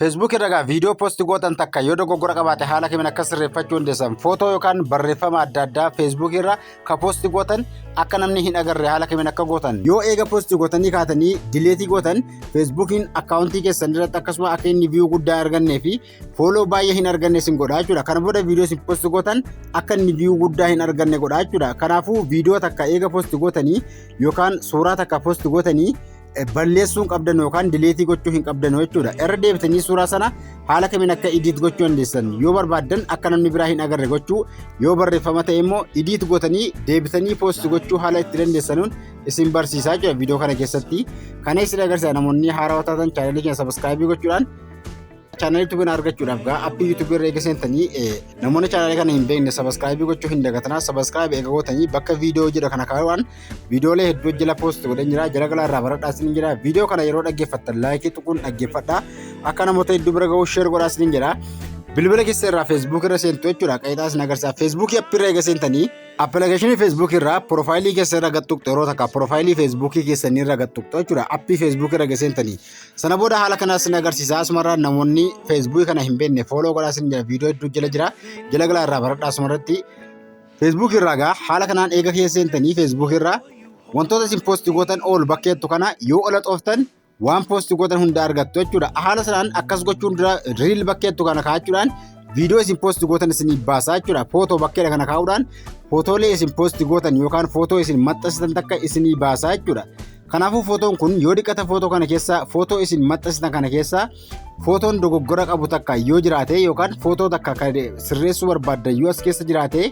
Facebook irra gaa viidiyoo post gootan takka yoo dogoggora qabaate haala kamiin akka sirreeffachuu dandeessan, footoo yookaan barreeffama adda addaa Facebook irra ka post gootan akka namni hin agarre haala kamiin akka gootan, yoo eega post gootanii kaatanii delete gootan Facebookiin akkaawuntii keessan irratti akkasuma akka inni view guddaa argannee fi follow baay'ee hin arganne isin godha jechuudha. Kana booda viidiyoo isin post gootan akka inni view guddaa hin arganne godha jechuudha. Kanaafuu viidiyoo takka eega post gootanii yookaan suuraa takka post gootanii balleessuu hin qabdan yookaan delete gochuu hin qabdan jechuudha. Irra deebitanii suuraa sana haala kamiin akka edit gochuu dandeessan, yoo barbaaddan akka namni biraa hin agarre gochuu, yoo barreeffama ta'e immoo edit gootanii deebitanii post gochuu haala itti dandeessanuun isin barsiisaa jira viidiyoo kana keessatti. Kana isin agarsiisa. Namoonni haarawaa taatan chaanalii keenya subscribe gochuudhaan chaanalii YouTube argachuudhaaf gaa appii YouTube irra eega seentanii, namoonni chaanalii kana hin beekne subscribe gochuu hin dagatanaa. Subscribe eega gootanii bakka viidiyoo jedha kana kaa'uudhaan viidiyoolee hedduu jala post godhan jira, jala galaa irraa baradhaa isin jira. Viidiyoo kana yeroo dhaggeeffattan like tuquun dhaggeeffadhaa, akka namoota hedduu bira ga'uu share godhaa isin jira. Bilbila keessa irraa Facebook irra seentu jechuudha. Qayitaa isin agarsiisa. Facebook appii irra eega seentanii appilikeeshinii Facebook irraa profile keessa irra gad tuqxu yeroo takka, profile Facebookii keessanii irra gad tuqxu jechuudha. Appii Facebook irra eega seentanii. Sana booda haala kanaas isin agarsiisa. Asumarraa namoonni Facebook kana hin beekne follow godhaa isin jira. Viidiyoo hedduu jala jira. Jala galaa irraa baradhaa asumarratti. Facebook irraa gaa haala kanaan eega keessa seentanii Facebook irraa wantoota isin post gootan oolu bakkeettu kana yoo ola xooftan waan post gootan hunda argattu jechuudha. Haala sanaan akkas gochuun dura reel bakkeettu kana kaa'achuudhaan viidiyoo isin post gootan isin baasaa jechuudha. Footoo bakkeedha kana kaa'uudhaan footoolee isin post gootan yookaan footoo isin maxxansitan takka isinii baasaa jechuudha. Kanaafuu footoon kun yoo dhiqata footoo kana keessa, footoo isin maxxansitan kana keessa footoon dogoggora qabu takka yoo jiraate yookaan footoo takka kan sirreessuu barbaaddan yoo as keessa jiraate,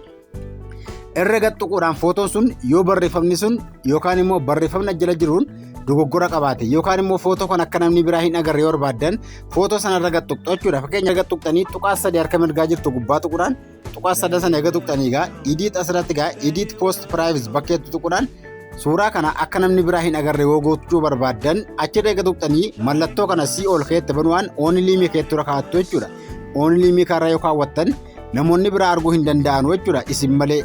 irra gad tuquudhaan footoon sun yoo barreeffamni sun yookaan immoo barreeffamni jala jiruun dogoggora qabaate yookaan immoo footoo kan akka namni biraa hin agarre yoo barbaaddan footoo sana irra gad tuqxu jechuudha. Fakkeenya gad tuqxanii tuqaa sadii harka mirgaa jirtu gubbaa tuquudhaan tuqaa sadan sana eega tuqxanii egaa edit asirratti egaa edit post privacy bakkeetti tuquudhaan suuraa kana akka namni biraa hin agarre yoo gochuu barbaaddan achirra eega tuqxanii mallattoo kana see all keetti banuudhaan only me keetti dura kaa'attu jechuudha. Only me kaarra yoo kaawwattan namoonni biraa arguu hin danda'an jechuudha isin malee.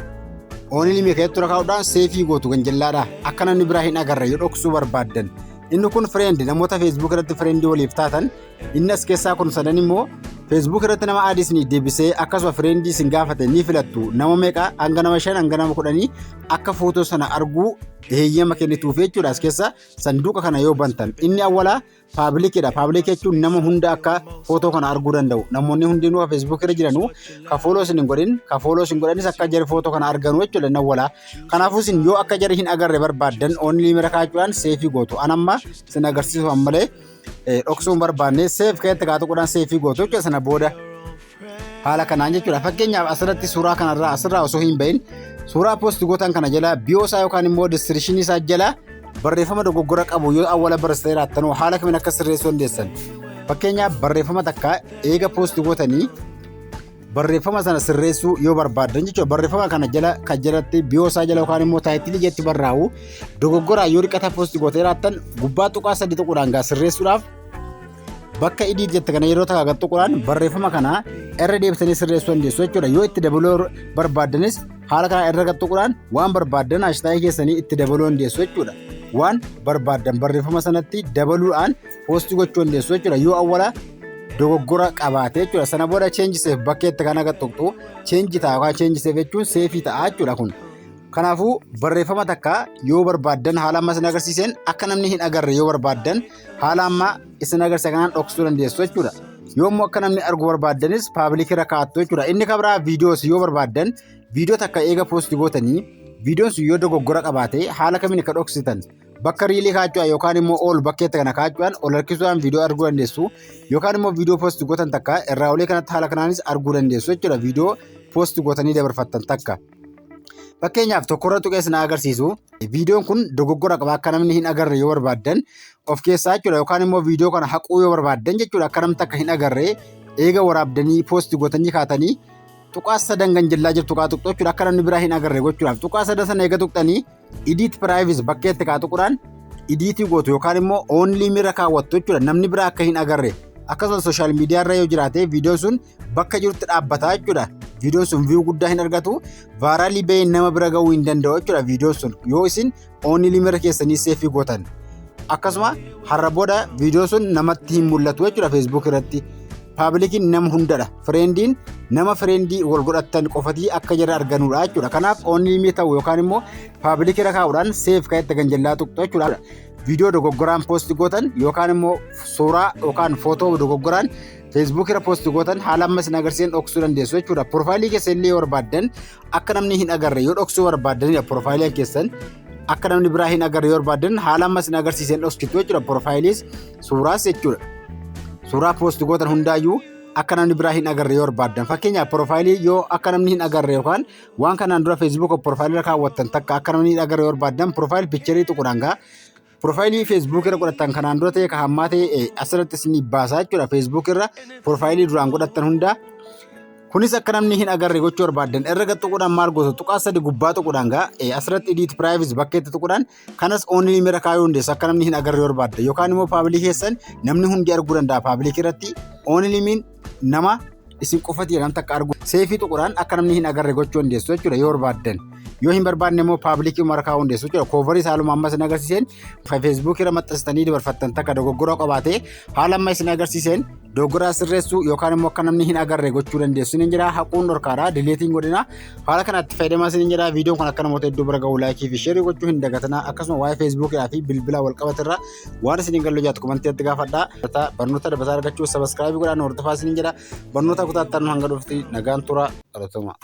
Only me keetti dura kaa'uudhaan save gootu kan jallaadha, akka namni biraa hin agarre yoo dhoksuu barbaaddan. Inni kun friend, namoota Facebook irratti friend waliif taatan. Inni as keessaa kun sadan immoo Facebook irratti nama add isinii deebisee akkasuma friend isin gaafate ni filattu. Nama meeqa, hanga nama 5 hanga nama 10 akka footoo sana arguu heeyyama kennituuf jechuudha. As keessa sanduuqa kana yoo bantan inni awwalaa publicidha. Public jechuun nama hunda akka footoo kana arguu danda'u. Namoonni hundinuu ka Facebook irra jiranuu, ka follow isin hin godhin, ka follow isin godhanis akka jari footoo kana arganu jechuudha inni awwalaa. Kanaafuu isin yoo akka jari hin agarre barbaaddan only me irra kaa'achuudhaan save gootu. Anamma isin agarsiisu ammalee dhoksuu hin barbaanne save keessatti kaa tuquudhaan save gootu jechuudha sana booda. Haala kanaan jechuudha. Fakkeenyaaf asirratti suuraa kanarraa asirraa osoo hin bahin suuraa post gootan kana jala bio isaa yookaan immoo description isaa jala barreeffama dogoggora qabu yoo awwala barreessitee jiraattan haala kamiin akka sirreessuu dandeessan. Fakkeenyaaf barreeffama takka eega post gootanii barreeffama sana sirreessuu yoo barbaaddan jechuudha. Barreeffama kana jala kan jalatti bio isaa jala yookaan immoo title jetti barraa'u dogoggoraa yoo dhiqata post gootee jiraattan gubbaa tuqaa sadii tuquudhaan gaa sirreessuudhaaf bakka edit jette kana yeroo takka gad tuquudhaan barreeffama kana irra deebisanii sirreessuu dandeessu jechuudha. Yoo itti dabaluu barbaaddanis haala kana irra gad tuquudhaan waan barbaaddan hashtag keessanii itti dabaluu dandeessu jechuudha. Waan barbaaddan barreeffama sanatti dabaluudhaan post gochuu dandeessu jechuudha. Yoo awwala dogoggora qabaate jechuudha. Sana booda change save bakkeetti kana gad tuqxu change ta'a yookaan change save jechuun save ta'a jechuudha kun. Kanaafuu barreeffama takka yoo barbaaddan haala amma isin agarsiiseen akka namni hin agarre yoo barbaaddan haala amma isin agarsiisa kanaan dhoksuu dandeessu jechuudha. Yoo immoo akka namni argu barbaaddanis public irra kaa'attu jechuudha. Inni kabraa viidiyoos yoo barbaaddan viidiyoo takka eega post gootanii viidiyoon sun yoo dogoggora qabaate haala kamiin akka dhoksitan, bakka reel kaa'achuudhaan yookaan immoo ol bakkeetti kana kaa'achuudhaan ol harkisuudhaan viidiyoo arguu dandeessu yookaan immoo viidiyoo post gootan takka irraa olee kanatti haala kanaanis arguu dandeessu jechuudha viidiyoo post gootanii dabarfattan takka. Fakkeenyaaf tokkorra tuqee isin agarsiisu, viidiyoon kun dogoggora qaba, akka namni hin agarre yoo barbaaddan of keessaa jechuudha, yookaan immoo viidiyoo kana haquu yoo barbaaddan jechuudha, akka namni takka hin agarre eega waraabdanii post gootanii kaatanii tuqaa sadan kan jallaa jirtu kaa tuqxu jechuudha, akka namni biraa hin agarre gochuudhaaf. Tuqaa sadan sana eega tuqxanii edit privacy bakkeetti kaa tuquudhaan edit gootu yookaan immoo only me irra kaawwattu jechuudha, namni biraa akka hin agarre. Akkasumas social media irra yoo jiraate viidiyoon sun bakka jirutti dhaabbataa jechuudha. Viidiyoon sun view guddaa hin argatu, viral bahee nama bira gahuu hin danda'u jechuudha viidiyoon sun yoo isin only me irra keessanii save gootan. Akkasuma har'a booda viidiyoo sun namatti hin mul'atu jechuudha Facebook irratti. Publiciin nama hundadha. Friendiin nama friendii wal godhattan qofatii akka jara arganudha jechuudha. Kanaaf only me ta'u yookaan immoo public irra kaa'uudhaan save kan itti ganjallaa tuqxu jechuudha. Viidiyoo dogoggoraan post gootan yookaan immoo suuraa yookaan footoo dogoggoraan Facebook irra post gootan haala amma isin agarsiisan dhoksuu dandeessu jechuudha. Profileii keessa illee yoo barbaaddan, akka namni hin agarre yoo dhoksuu barbaaddanidha, profileii keessan akka namni biraa hin agarre yoo barbaaddan, haala amma isin agarsiisan dhoksitu jechuudha. Profileiis suuraas jechuudha. Suuraa post gootan hundaayyuu akka namni biraa hin agarre yoo barbaaddan, fakkeenyaaf profileii yoo akka namni hin agarre yookaan waan kanaan dura Facebook profileii irra kaawwattan takka akka namni hin agarre yoo barbaaddan, profile pictureii tuquudhaan gaa profileii Facebook irra godhattan kanaan dura ta'e ka hammaa ta'e asirratti isinii baasaa jechuudha. Facebook irra profileii duraan godhattan hundaa kunis akka namni hin agarre gochuu barbaaddan, irra gad tuquudhaan maal gootu? Tuqaa sadi gubbaa tuquudhaan gaa asirratti edit privacy bakka itti tuquudhaan kanas only me irra kaayuu dandeessu, akka namni hin agarre yoo barbaadde, yookaan immoo public keessan namni hundi arguu danda'a. Public irratti only meen nama isin qofati nam takka argu. Saveii tuquudhaan akka namni hin agarre gochuu dandeessu jechuudha yoo barbaaddan. Yoo hin barbaanne immoo publicii mara kaa'uu dandeessu jechuudha. Coverii haaluma amma isin agarsiiseen Facebook irra maxxansitanii dabarfattan takka dogoggora qabaatee, haala amma isin agarsiiseen dogoggora sirreessuu yookaan immoo akka namni hin agarre gochuu dandeessu ni jira. Haquun dhorkaadha, deleteiin godhina. Haala kanatti fayyadamaa isin jira. Viidiyoon kun akka namoota hedduu bira ga'u likeii fi shareii gochuu hin dagatinaa. Akkasuma waa'ee Facebookii fi bilbila wal qabatirra waan isin hin galle jaatu commentii itti gaafadhaa. Barnoota dabalataa argachuu subscribeii godhaan hordofaa isin jira. Barnoota kutaattan hanga dhufti nagaan tura, galatoomaa.